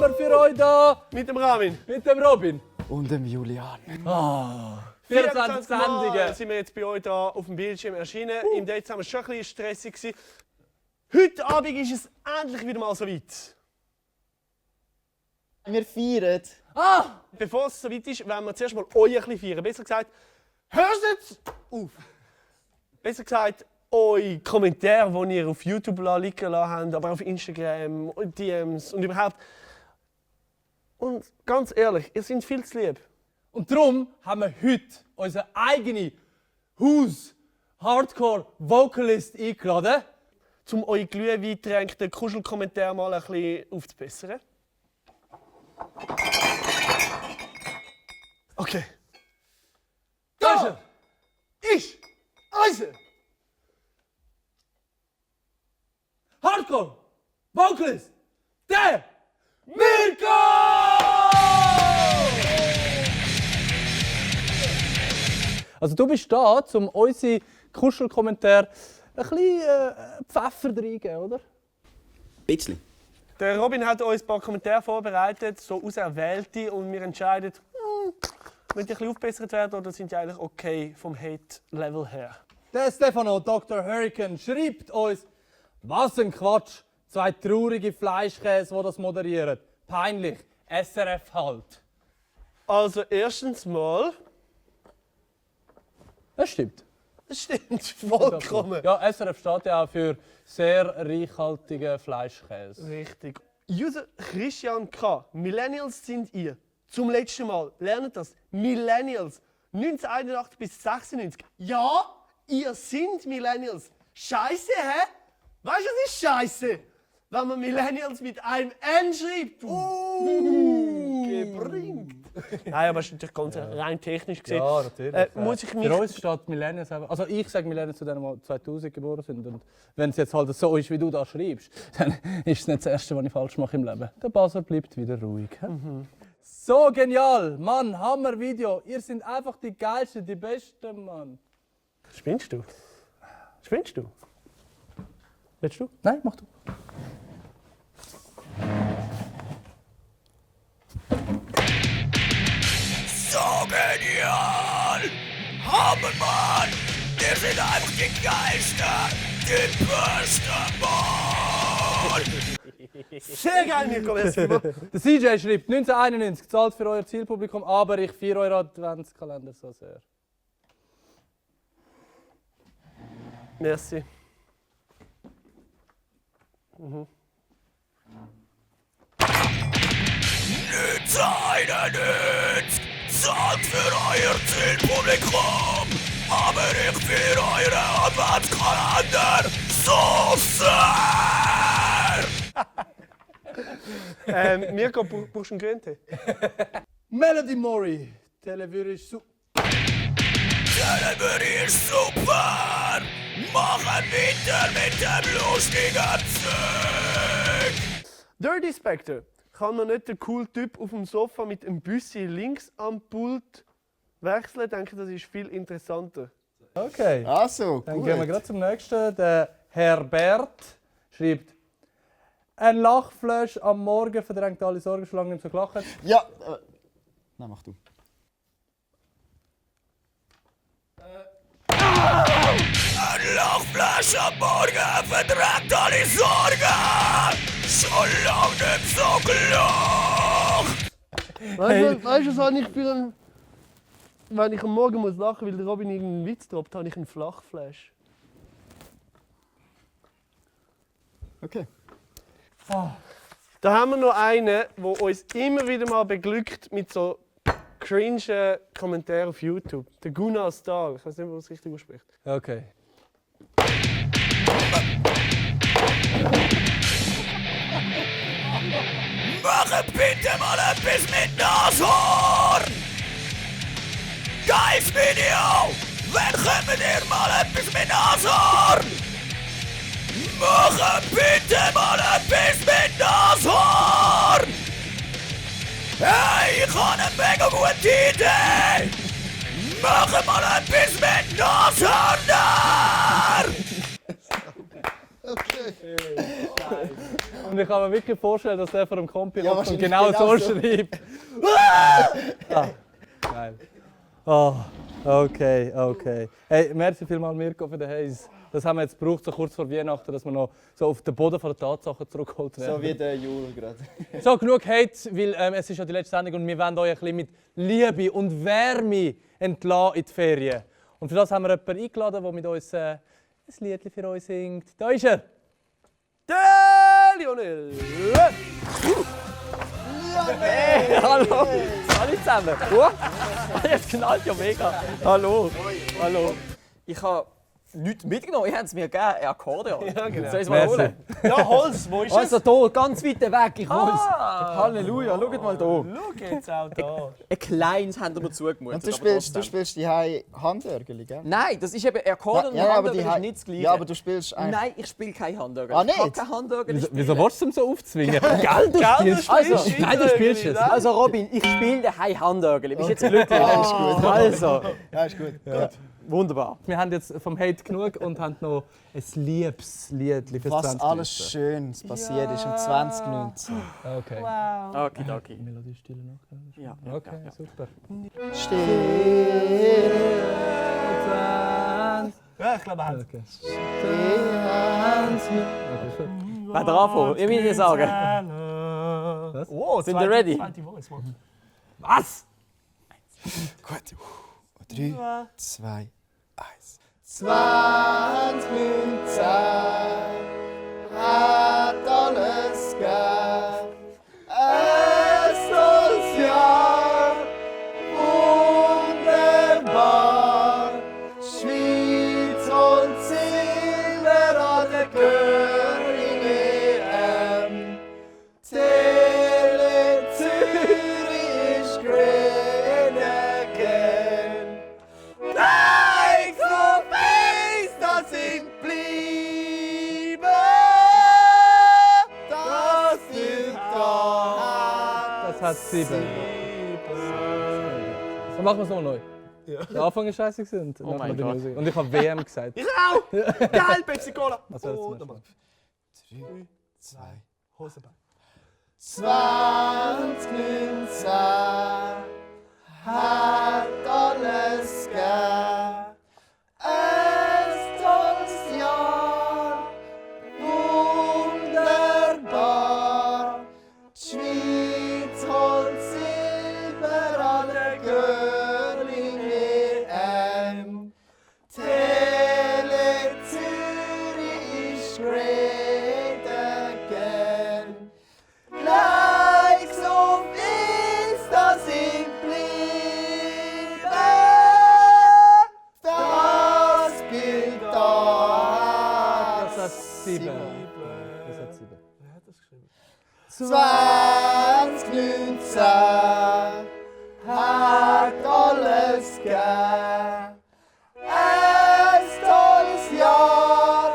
haben wir für euch da? Mit dem Ramin. Mit dem Robin. Und dem Julian. 24 Sendungen. Mal sind wir jetzt bei euch da auf dem Bildschirm erschienen. Im Dezember war es schon ein bisschen stressig gewesen. Heute Abend ist es endlich wieder mal so weit. Wir feiern. Bevor es so weit ist, wollen wir zuerst mal euch ein bisschen feiern. Besser gesagt, hört jetzt auf! Besser gesagt, eure Kommentare, die ihr auf YouTube liegen lassen habt, aber auch auf Instagram, DMs und überhaupt. Und ganz ehrlich, ihr seid viel zu lieb. Und darum haben wir heute unseren eigenen Hardcore-Vocalist eingeladen. Um eure glühweintränkten Kuschelkommentare mal ein bisschen aufzubessern. Okay. Da ist er! Ich, also, Hardcore-Vocalist, der Mirko! Also du bist da, um unsere Kuschelkommentare ein bisschen Pfeffer reingeben, oder? Bisschen. der Robin hat uns ein paar Kommentare vorbereitet, so auserwählte, und wir entscheiden, wollen die ein bisschen aufgebessert werden oder sind die eigentlich okay vom Hate-Level her? Der Stefano, Dr. Hurricane, schreibt uns, was ein Quatsch, zwei traurige Fleischkäse, die das moderieren. Peinlich, SRF halt. Also erstens mal, Das stimmt. das stimmt vollkommen. Ja, SRF steht ja auch für sehr reichhaltigen Fleischkäse. Richtig. User Christian K. Millennials sind ihr. Zum letzten Mal. Lernt das. Millennials. 1981 bis 96. Ja, ihr sind Millennials. Scheiße, hä? Weißt du, was ist Scheiße? Wenn man Millennials mit einem N schreibt. Gebringt. Nein, aber es ist natürlich ganz rein technisch gesehen. Ja, natürlich. Muss ich mich... Für uns steht Millennials einfach. Also ich sage Millennials zu denen, die 2000 geboren sind. Und wenn es jetzt halt so ist, wie du da schreibst, dann ist es nicht das Erste, was ich falsch mache im Leben. Der Basel bleibt wieder ruhig. So genial! Mann, Hammer-Video! Ihr seid einfach die Geilsten, die Besten, Mann! Spinnst du? Spinnst du? Willst du? Nein, mach du. So genial! Hammermann! Wir sind einfach die Geister! Die besten Mann! Sehr geil, Mirko. Merci. Der CJ schreibt 1991, zahlt für euer Zielpublikum, aber ich feiere euren Adventskalender so sehr. Merci. 1991! Zahlt für euer Zielpublikum! Aber ich für eure Adventskalender so sehr! Mirko, brauchst du einen Grüntee? Melody Mori, Televür ist super. Televür ist super! Machen weiter mit dem lustigen Zeug! Dirty Spectre. Kann man nicht den coolen Typ auf dem Sofa mit einem Büssi links am Pult wechseln? Ich denke, das ist viel interessanter. Okay. Also, Dann gut. gehen wir gerade zum nächsten. Der Herbert schreibt: Ein Lachflash am Morgen verdrängt alle Sorgen, solange nicht so gelacht. Ja. Nein, mach du. Ein Lachflash am Morgen verdrängt alle Sorgen! Schon lange nicht so gelacht! Weißt du, was habe ich für einen... Wenn ich am Morgen muss lachen, weil der Robin irgendeinen Witz droppt, habe ich einen Flachflash. Okay. Da haben wir noch einen, der uns immer wieder mal beglückt mit so cringe Kommentaren auf YouTube. Der Gunnar Star. Ich weiß nicht, ob er es richtig ausspricht. Okay. Mache bitte mal etwas mit Nashorn! Geiles Video! Wann kommt ihr mal etwas mit Nashorn? Mache bitte mal etwas mit Nashorn! Hey, ich habe eine mega gute Idee! Mache mal etwas mit Nashorn! Und ich kann mir wirklich vorstellen, dass der vor dem Kompi Ja, hockt und wahrscheinlich genau so genau so. schreibt. Ah, geil. Oh, okay. Hey, merci vielmals Mirko für den Haze. Das haben wir jetzt gebraucht, so kurz vor Weihnachten, dass wir noch so auf den Boden der Tatsachen zurückgeholt werden. So wie der Jule gerade. So, genug Hate, weil es ist ja die letzte Sendung und wir wollen euch ein bisschen mit Liebe und Wärme entlassen in die Ferien. Und für das haben wir jemanden eingeladen, der mit uns ein Lied für uns singt. Da ist er! Der Lionel! Hey, hallo! Alle zusammen! Jetzt knallt ja mega! Hallo! Hallo! Ich habe nichts mitgenommen, ihr habt es mir gegeben, ein Akkordeon. Ja, genau. Soll ich es mal Merci. holen? Ja, Holz, wo ist es? Also hier, ganz weit weg, ich hol's. Halleluja, schaut mal hier. Schau jetzt auch da. Ein kleines haben wir noch zugemutet. Und du aber spielst trotzdem. die Handörgeli, gell? Nein, das ist eben Akkordeon und aber Handörgel die ist nicht das Gleiche. Ja, aber du spielst eigentlich... Nein, ich spiele kein Handörgel. Ah, Ich kann nicht? kein Handörgel Wieso spielen. willst du ihm so aufzwingen? Gell, du spielst Also, nein, du spielst es. Also Robin, ich spiele daheim Handörgel. Bist jetzt glücklich? Ja, ist gut. Also, Ja, ist gut. wunderbar. Wir haben jetzt vom Hate genug und haben noch ein liebes Lied für Was 20 alles Schönes passiert ist im 2019. Okay. Okay. Melodie stille noch. Ja, Okay, ja. super. Ja, ich glaube, er hat Okay. Wer darf anfangen? Ich will dir sagen. Was? Oh, Sind ihr ready? zweite Voice, Mann. Was? Gut. 3, 2, 1. 2019 hat alles gegeben. Ein tolles Jahr, wunderbar. Schweiz und Silber an der Curling-EM. Tele Zürich ist great again. Like so face, das sind blieben. Das sind da. Das hat 7. Dann machen wir es nochmal neu. Der Anfang ist scheiße gewesen und nachher mein die Gott. Musik. Und ich habe WM gesagt. Ich auch! Geil, Pepsi Cola! Also, jetzt Oh, zum da Beispiel. mach 3, 2, Hosenbein. 2019 hat alles gegeben. Ein tolles Jahr, wunderbar. Die Schweiz holt Silber an der Curling-EM. Tele Zürich ist great again. Like so ist das sind blieben. Das Bild da. Das hat 7. Das hat 7. Wer hat das geschrieben? 2019 hat alles gegeben. Ein tolles Jahr,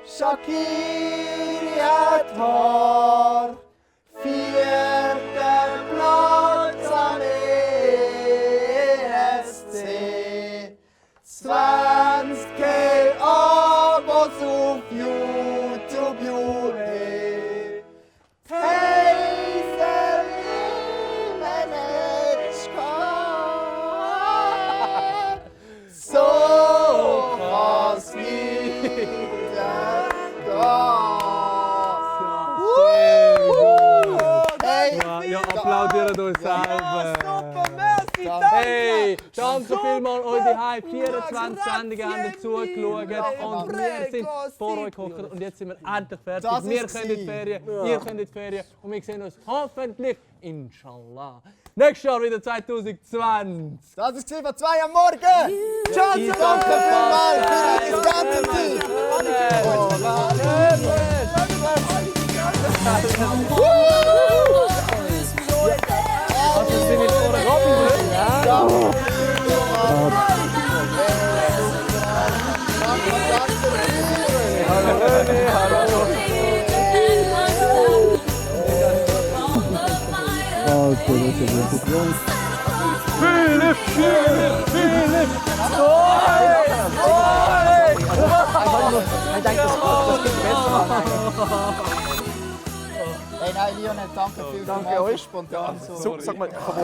Shakiri hat Haar. 4. Platz am ESC. 20k Abos auf YouTube, Jure. Heißer Limenetschka. So kann's wieder gehen. Hey, Ja, applaudiert uns selber. Super, merci, danke! Hey, danke vielmals euch daheim. 24 Sendungen haben wir zugeschaut und wir sind vor euch gehockt und jetzt sind wir endlich fertig. Das Wir ist können in die sie. Ferien, ihr könnt in die Ferien und wir sehen uns hoffentlich, inshallah, nächstes Jahr wieder 2020. das ist von 2 am Morgen. Ciao, danke vielmals für das ganze Team. Also sind wir vor Robin, Ich denke, das geht besser. Nein, Lionel, danke vielmals Danke für euch. spontan. So, sag mal,